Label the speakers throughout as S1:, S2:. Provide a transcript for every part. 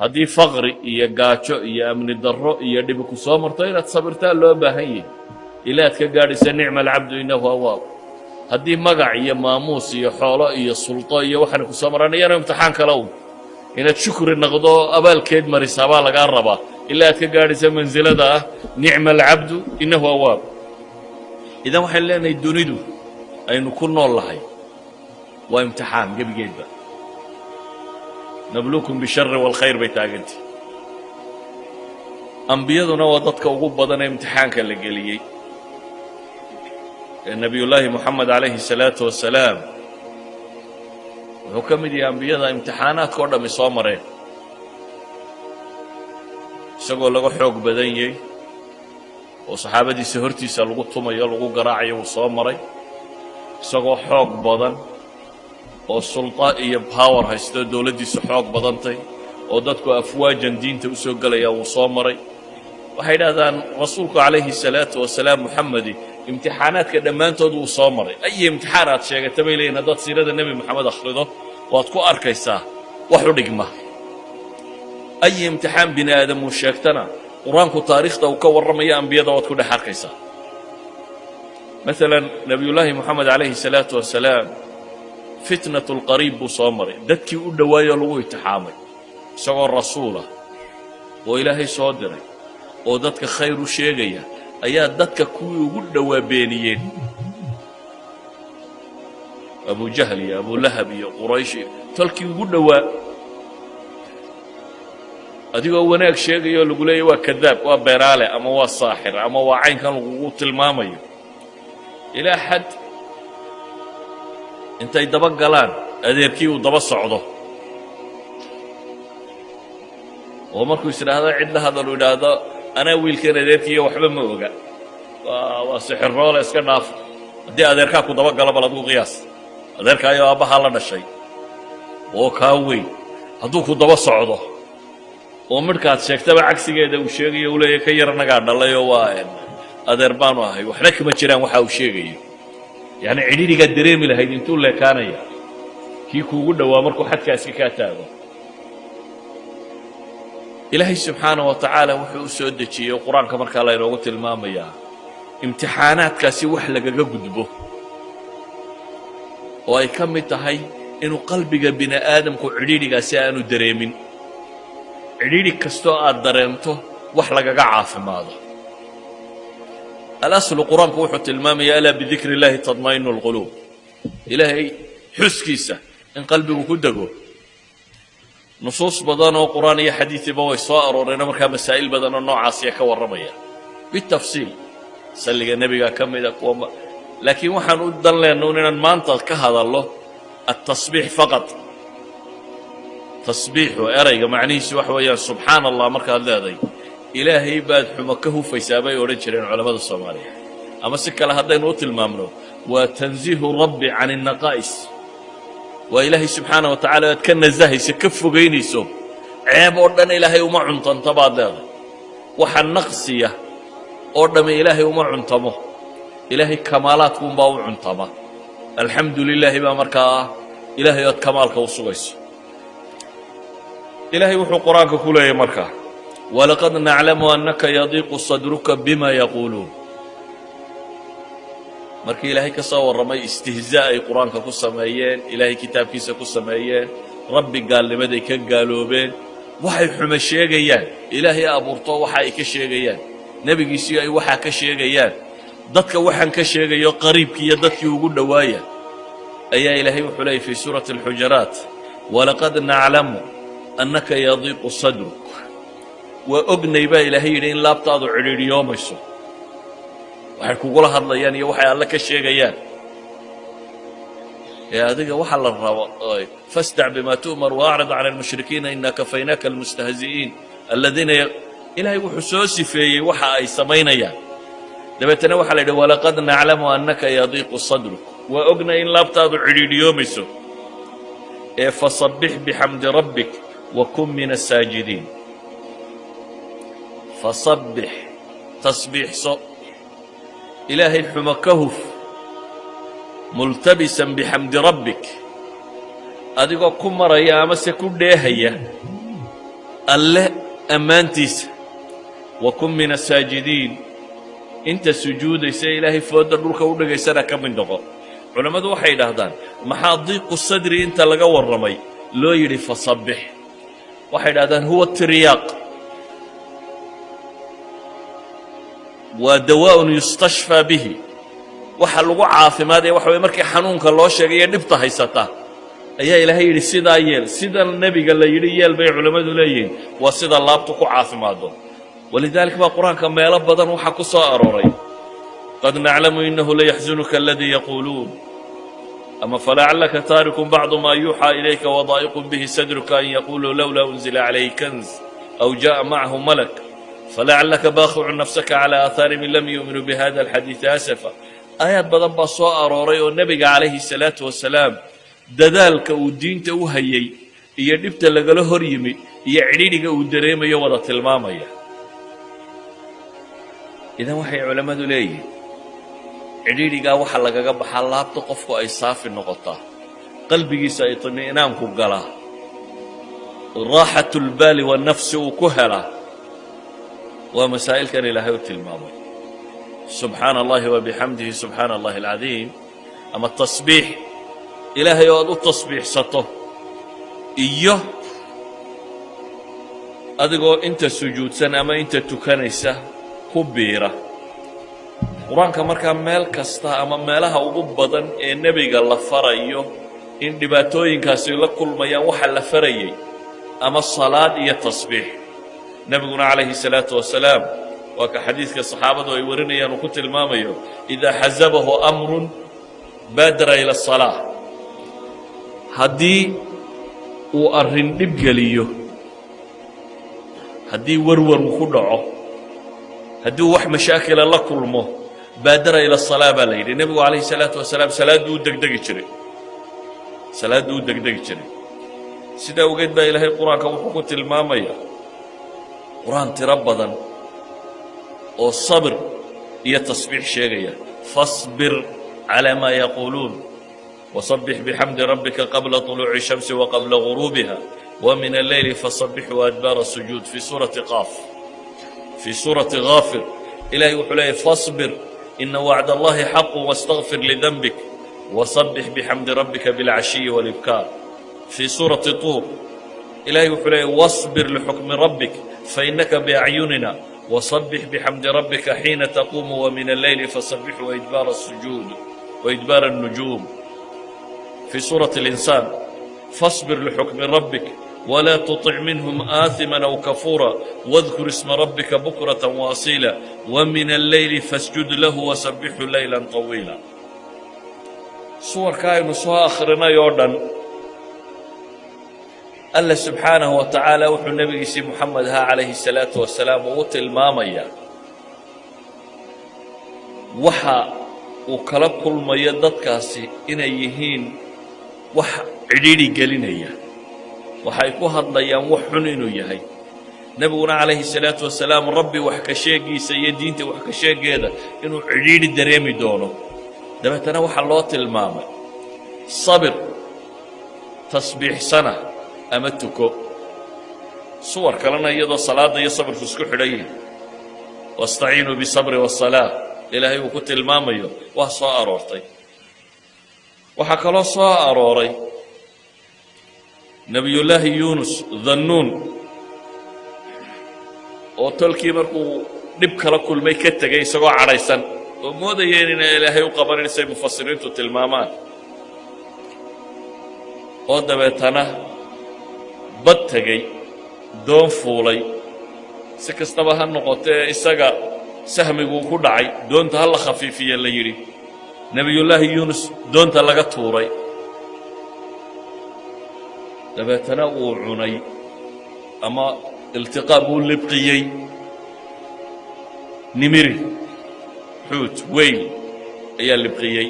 S1: Haddii faqri iyo gaajo iyo amni darro iyo dhibi ku soo marto, inaad sabirtaa loo baahan yahay ilaa aad ka gaadhaysa نعم العبد إنه أواب. Haddii magac iyo maamuus iyo xoolo iyo sulto iyo waxaana ku soo maraan, iyana imtixaan kale un inaad shukri noqdo, abaalkeed marisaa baa lagaa rabaa ilaa aad ka gaadhaysa mansilada ah نعم العبد إنه أواب. Idan waxaynu leenahay, dunidu aynu ku nool lahay waa imtixaan gebigeedba. نبلوكم بالشر والخير bay taagantay. Ambiyaduna waa dadka ugu badan ee imtixaanka la geliyey. Ee Nebiyullaahi Moxamed calayhi salaatu wasalaam wuxuu ka mid yahay ambiyada imtixaanaadka o dhammi soo mareen, isagoo laga xoog badan yahay oo saxaabadiisa hortiisa lagu tumayo, lagu garaacayo, wuu soo maray. Isagoo xoog badan oo sulta iyo power haysto, dowladdiisu xoog badantay oo dadku afwaajan diinta u soo gelaya, wuu soo maray. Waxay idhahdaan rasuulku calayhi salaatu wasalaam, Muxamedi, imtixaanaadka dhammaantood wuu soo maray. Ay imtixaan aad sheegata, bay leeyihin, haddaad siirada Nebi Moxamed akhrido, waad ku arkaysaa wax u dhigma. Ay imtixaan bini aadam uu sheegtana, Qur-aanku taariikhda uu ka warramayo ambiyada waad ku dhex arkaysaa. Maalan, Nebiyullaahi Moxamed calayhi salaatu wasalaam فتنة القريب buu soo maray, dadkii u dhowaayoo lagu imtixaamay. Isagoo rasuulah oo Ilaahay soo diray oo dadka khayr u sheegaya ayaa dadka kuwii ugu dhowaa beeniyeen, Abujahl iyo Abulahab iyo Quraysh iyo tolkii ugu dhowaa. Adigoo wanaag sheegayoo lagu leeyahy waa kadaab, waa beeraale, ama waa saaxir, ama waa caynkan lagugu tilmaamayo, ilaa xad intay daba galaan adeerkii uu daba socdo oo markuu is idhaahdo cid la hadal uu idhaahdo, "Anaa wiilkan adeerkiiyo waxba ma oga, waa sixiroole, iska dhaaf." Haddii adeerkaa ku daba galo, bal adigu qiyaas, adeerkaayo aabbahaa la dhashay oo kaa weyn hadduu ku daba socdo oo midhkaad sheegtaba cagsigeeda uu sheegayo, uu leeyahy, "Ka yar annagaa dhalayoo waa adeer baanu ahay, waxna kama jiraan waxa uu sheegayo," yacni cidhidhigaad dareemi lahayd intuu leekaanaya kii kuugu dhowaa markuu xadkaasi kaa taago. Ilaahay subxaana wa tacaala wuxuu u soo dejiyey Qur-aanka markaa laynoogu tilmaamayaa imtixaanaadkaasi wax lagaga gudbo, oo ay ka mid tahay inuu qalbiga bini aadamku cidhiidhigaasi aanu dareemin. Cidhiidhi kastoo aad dareento wax lagaga caafimaado. Alaslu, Qur-aanku wuxuu tilmaamaya, ألا بذكر الله تطمئن القلوب, Ilaahay xuskiisa in qalbigu ku dego. Nusuus badan oo Qur'aan iyo xadiisiba way soo arooreenoo markaa masaa'il badan oo noocaasiya ka warramaya bitafsiil. Salliga Nebiga ka mida kuwa, laakiin waxaan u dan leenna un inaan maanta ka hadallo التسبيح فقط. Tasbiixu erayga macnihiisu waxa weeyaan subxaana Allah. Markaad leeday, Ilaahay baad xumo ka hufaysaa, bay odhan jireen culammada Soomaaliya. Ama si kale haddaynu u tilmaamno, waa تنزيه الرب عن النقائص, waa Ilaahay subxaana wa tacala aad ka nasahayso, ka fogaynayso ceeb oo dhan. Ilaahay uma cuntanto, baad leedahay. Waxa naqsiya oo dhamme Ilaahay uma cuntamo, Ilaahay kamaalaadkuunbaa u cuntama. Alxamdu lilaahi baa markaa ah Ilaahay ood kamaalka u sugayso. Ilaahay wuxuu Qur-aanka ku leeyahy markaa, ولقد نعلم أنك يضيق صدرك بما يقولون. Markii Ilaahay ka soo warramay istihzaa ay Qur-aanka ku sameeyeen, Ilaahay kitaabkiisa ku sameeyeen, Rabbi gaalnimaday ka gaaloobeen, waxay xumo sheegayaan, Ilaahay abuurto waxa ay ka sheegayaan, nebigiisii ay waxaa ka sheegayaan, dadka waxaan ka sheegayo qariibkii iyo dadkii ugu dhowaaya, ayaa Ilaahay wuxuu leeyay fii suurati Alxujaraat, ولقد نعلم أنك يضيق صدرك. Waa ognay, baa Ilaahay yidhi, in laabtaadu cidhiidhiyoomayso waxay kugula hadlayaan iyo waxay Alle ka sheegayaan. Ee adiga waxaa la rabo, فاصدع بما تؤمر وأعرض عن المشركين إنا كفيناك المستهزئين الذين. Ilaahay wuxuu soo sifeeyey waxa ay samaynayaan. Dabeetana waxaa la yidhi, ولقد نعلم أنك يضيق صدرك, waa ognay in laabtaadu cidhiidhiyoomayso, ee فسبح بحمد ربك وكن من الساجدين. فسبح, tasbiixso, Ilaahay xumo ka huf, ملتبسا بحمد ربك, adigoo ku maraya amase ku dheehaya. Alle ammaantiisa. وكن من الساجدين, inta sujuudaysa, Ilaahay foodda dhulka u dhigaysana ka mid noqo. Culammadu waxay yidhaahdaan, maxaa ضيق الصدر inta laga warramay loo yidhi فسبح? Waxay idhahdaan هو ترياق, waa دواء يستشفى به. Waxa lagu caafimaadaya waxa weye, markii xanuunka loo sheegayo, dhibta haysata, ayaa Ilaahay yidhi sidaa yeel. Sida nebiga la yidhi yeel bay culammadu leeyihiin, waa sida laabtu ku caafimaado. ولذلك baa Qur-aanka meelo badan waxaa ku soo arooray قد نعلم إنه ليحزنك الذي يقولون, ama فلعلك تارك بعض ما يوحى إليك وضائق به صدرك أن يقولوا لولا أنزل عليه كنز أو جاء معه ملك فلعلك باخع نفسك على آثارهم إن لم يؤمنوا بهذا الحديث أسفا. Aayaad badan baa soo arooray oo nebiga calayhi salaatu wasalaam dadaalka uu diinta u hayay iyo dhibta lagala hor yimi iyo cidhidhiga uu dareemayo wada tilmaamaya. Idan waxay culammadu leeyihiin, cidhiidhigaa waxa lagaga baxaa laabta qofku ay saafi noqotaa, qalbigiisa ay itmi'naanku galaa, راحة البال والنفس uu ku helaa, waa masaa'ilkan Ilaahay u tilmaamay: سبحان الله وبحمده سبحان الله العظيم, ama tasbiix Ilaahay oo aad u tasbiixsato, iyo adigoo inta sujuudsan ama inta tukanaysa ku biira Qur-aanka. Markaa meel kasta ama meelaha ugu badan ee nebiga la farayo in dhibaatooyinkaasi la kulmayaan, waxa la farayay ama salaad iyo tasbiix. Nebiguna calayhi salaatu wasalaam waa ka xadiidka saxaabadu ay warinayaan uu ku tilmaamayo: إذا حزبه أمر بادر إلى الصلاة. Haddii uu arrin dhib geliyo, haddii warwar uu ku dhaco, haddii uu wax mashaakila la kulmo, بادر إلى الصلاة baa la yidhi. Nebigu calayhi salaatu wasalaam salaadduu u degdegi jiray, salaadduu u degdegi jiray. Sidaa ogeed baa Ilaahay Qur-aanka wuxuu ku tilmaamayaa Qur-aan tiro badan oo sabir iyo tasbiix sheegaya: فاصبر على ما يقولون وسبح بحمد ربك قبل طلوع الشمس وقبل غروبها ومن الليل فسبحه وأدبار السجود, في سورة قاف. في سورة غافر Ilahay wuxuu leeyay: فاصبر إن وعد الله حق واستغفر لذنبك وسبح بحمد ربك بالعشي والإبكار. في سورة طور Ilahay wuxuu leeyay: واصبر لحكم ربك فإنك بأعيننا وسبح بحمد ربك حين تقوم ومن الليل فسبحه وإدبار السجود وإدبار النجوم. في سورة الإنسان: فاصبر لحكم ربك ولا تطع منهم آثما أو كفورا واذكر اسم ربك بكرة وأصيلا ومن الليل فاسجد له وسبحه ليلا طويلا. Suwarka aynu soo akhrinay oo dhan, Alla subxaanahu wa tacaala wuxuu nebigiisii Moxamed ahaa calayhi salaatu wasalaam uu tilmaamayaa waxa uu kala kulmayo dadkaasi inay yihiin wax cidhiidhi gelinaya, waxay ku hadlayaan wax xun inuu yahay. Nebiguna calayhi salaatu wasalaam Rabbi wax ka sheegiisa iyo diinta wax ka sheegeeda inuu cidhiidhi dareemi doono. Dabeetana waxaa loo tilmaamay sabir, tasbiixsana ama tuko. Suwar kalena iyadoo salaadda iyo sabirku isku xidhan yihin, واستعينوا بالصبر والصلاة, Ilaahay uu ku tilmaamayo, waa soo aroortay. Waxaa kaloo soo arooray Nebiyullaahi Yuunus Dhannuun oo tolkii markuu dhib kala kulmay ka tegay isagoo cadhaysan oo moodayeen inay Ilaahay u qabanin, say mufasiriintu tilmaamaan, oo dabeetana bad tegey, doon fuulay. Si kastaba ha noqotee, isaga sahmiguu ku dhacay, doonta ha la khafiifiye la yidhi, Nebiyullaahi Yuunus doonta laga tuuray, dabeetana uu cunay ama iltiqaam uu libqiyey nimiri, xuut weyl ayaa libqiyey.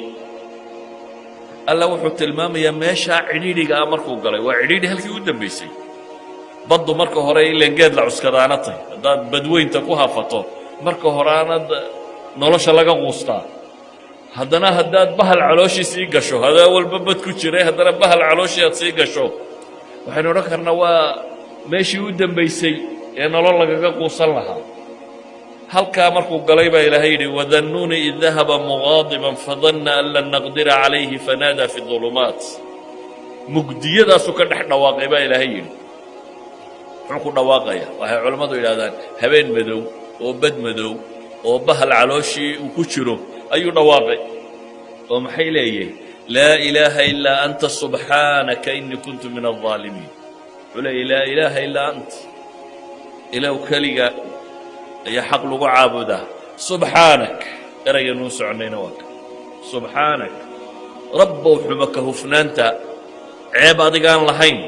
S1: Alla wuxuu tilmaamayaa meeshaa cidhiidhiga ah markuu galay, waa cidhiidhi halkii u dambaysay. Baddu marka hore ileen geed la cuskadaana tay, haddaad badweynta ku hafato, marka hore aanad nolosha laga quustaa. Haddana haddaad bahal calooshii sii gasho, hadaa walba bad ku jiray, haddana bahal calooshii aad sii gasho, waxaynu odhan karnaa waa Meeshii u dambaysay ee nolol lagaga quusan lahaa halkaa markuu galay baa Ilaahay yidhi: وذا النون إذ ذهب مغاضبا فظن أن لن نقدر عليه فنادى في الظلمات. Mugdiyadaasuu ka dhex dhawaaqay baa Ilaahay yidhi. Muxuu ku dhawaaqaya? Waxay culammadu yidhahdaan habeen madow oo bad madow oo bahal calooshii uu ku jiro ayuu dhawaaqay, oo maxay leeyihi? لا إله إلا أنت سبحانك إني كنت من الظالمين. Wuxuu leeyahy: لا إله إلا أنت, Ilaw keliga ayaa xaq lagu caabudaa. سبحانك, erayganuu soconayna waa ka سبحانك, Rabbow, xuma ka hufnaanta ceeb adigaan lahayn.